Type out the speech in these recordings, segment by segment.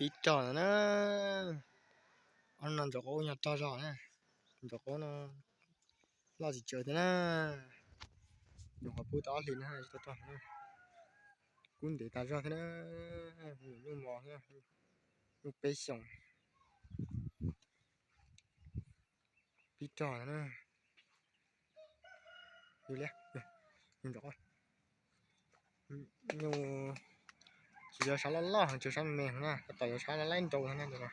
Pib rog ntawd na. Ob no ntsaum qaub nyuag rog zog na. Ntsaum qaub no loj tsis tsawg thiab na. Nyuam qhuav pub tau ob hlis na, tsis tau rog na. Kub ntev tas zog thiab na. Nyuam nyuj mos thiab, nyuj peb xyoos. Pib rog na. Nyuj, tsis yog sab loj loj heev, tsuas sab me me na, tab tom yuav sab loj laib nrau no na tus no.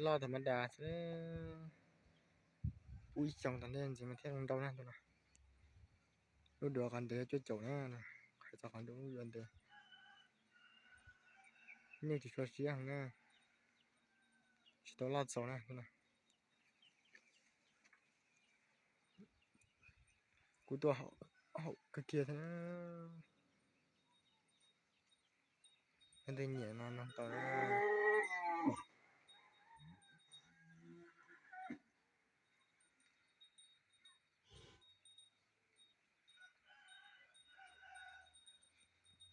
Loj tas mas das xwb. Pub ib xyoos tom ntej ntxiv mas thiaj zoo nrau na tus no. Lub duav qhov ntev cuaj caum na, hais txog qhov lub duav ntev. Nyuj tsis tshua siab heev na, tsis tau loj txaus na. Kuv tuaj haum kawg kiag thiab na. Leej twg nyiam no noog tau na.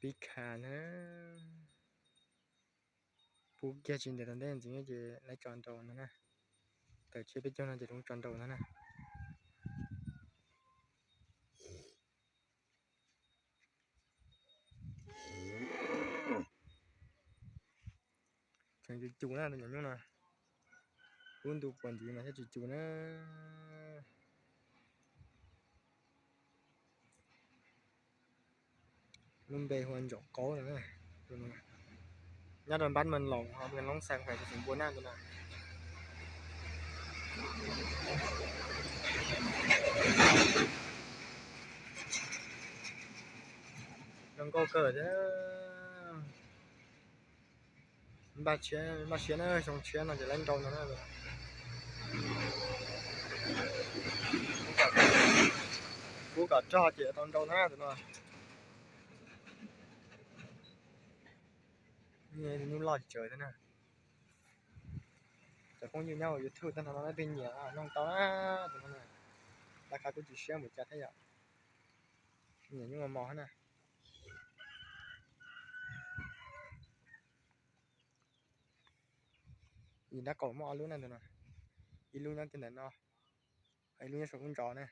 Pib kha na. Pub kiag tsis ntev tom ntej ntxiv ces lawv tso nrau no na. Tawm tshiab peb caug no ces lawv tso nrau no na. Tseem cus cus na tus nyuam nyuj no. Lub ntu puas ntxiv mas thiaj tsis cus na. Lub npe hu ua ntsaum qaub no. Nyob rau npab Mees Loos, hauv Mees Loob Xeev, xeev Npua Naj tus no. Zoo nkauj kawg thiab. Npaj siab, npaj siab na, xyoo tshiab no ces lawv nrau ntag na. Kuv kom rog ces tau nrau ntag na tus no. Nyuj loj tsis tsawg thiab na. Cov phooj ywg nyob hauv YouTube tag nrho no leej twg nyiam noog tau na tus no na. Laj kha kuj tsis siab npaum cas thiab yom. Nyiam nyuj mos mos na. Ib nrab qaum muaj ob lub na tus no. Ib lub nyob kiag ntawm no, ib lub nyob saum lub ntsos na.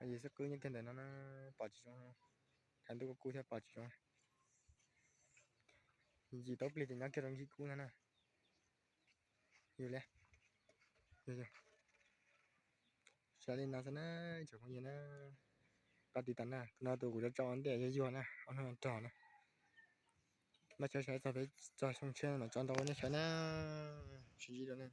Yim xwb qwb nyob kiag ntawm no na, pom tsis zoo. Tshav ntuj kuj kub thiab pom tsis zoo. Yim tau plig ces nyob kiag rau nkhib kub no na. Yus li, yus, yus. Sawv li no xwb na, tsoom phooj ywg na. Pab tiv tas na, no tus kuv tso tso ntej yuag yuag na, ob hnub rog na. Npaj siab sawv txog peb txog xyoo tshiab no tso nrau nej sawv na. Sib ntsib dua na.